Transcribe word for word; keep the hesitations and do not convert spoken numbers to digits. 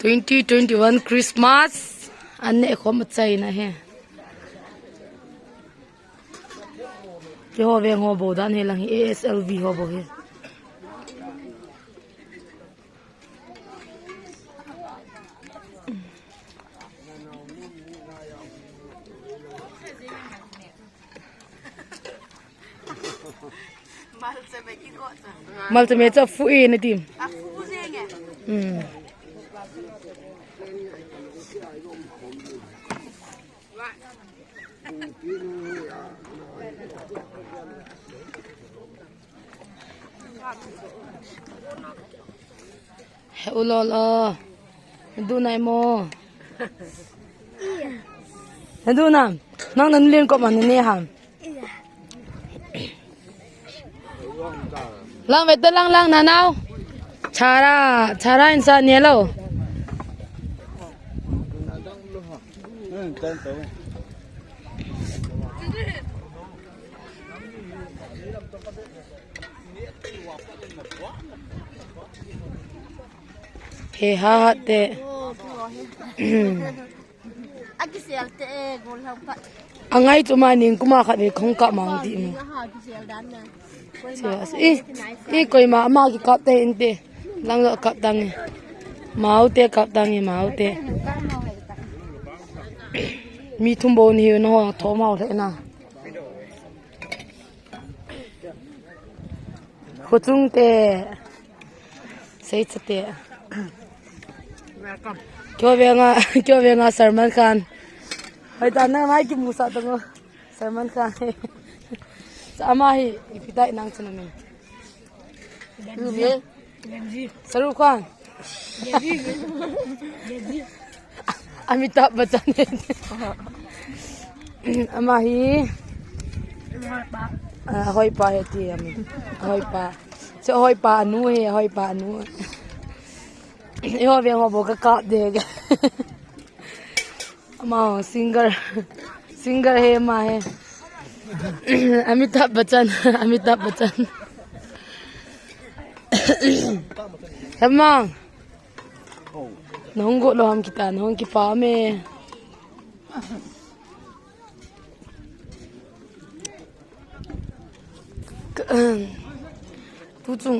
Twenty twenty-one Christmas an neh khom a chaina hi. Keiho veng ho bou dan hi lang hi, A S L V ho bou hi. Malchame cha fu e na tim. Hmm. He u lol o. Du nai mo. He du nam. Nang nan len ko man ne ham. Lang ve ta lang lang na nau. Chara, chara insa ne lo. He ha ha te. Akisel te e gol ham ka. Angai chu ma ning kuma khat ve khong ka mang ti mu. Akisel dan na. Serious. I, i koima ama kikap te inte. Lang lo kap dang e. Mau te kap dang e, mau te. Mi thum bou ni hi na ho thom hau le na. Khuchung te. Sei cha te. Welcome. Kyo venga, kyo venga Salman Khan. Hoi ta na mai kimu sa ta ngo. Salman Khan. Sa ama hi ipi tai nang chana min. Shahrukh Khan. Amitabh Bachchan. Ama hi. Ah, hoipa he ti ami. Hoipa. Chu hoipa anu he, hoipa anu. Eiho veng ho bou ka kap de. Ama singer. Singer he ama he. Amitabh Bachchan, Amitabh Bachchan. Hemang. Nahung go lo ham kita, nahung kipa me. Tu chung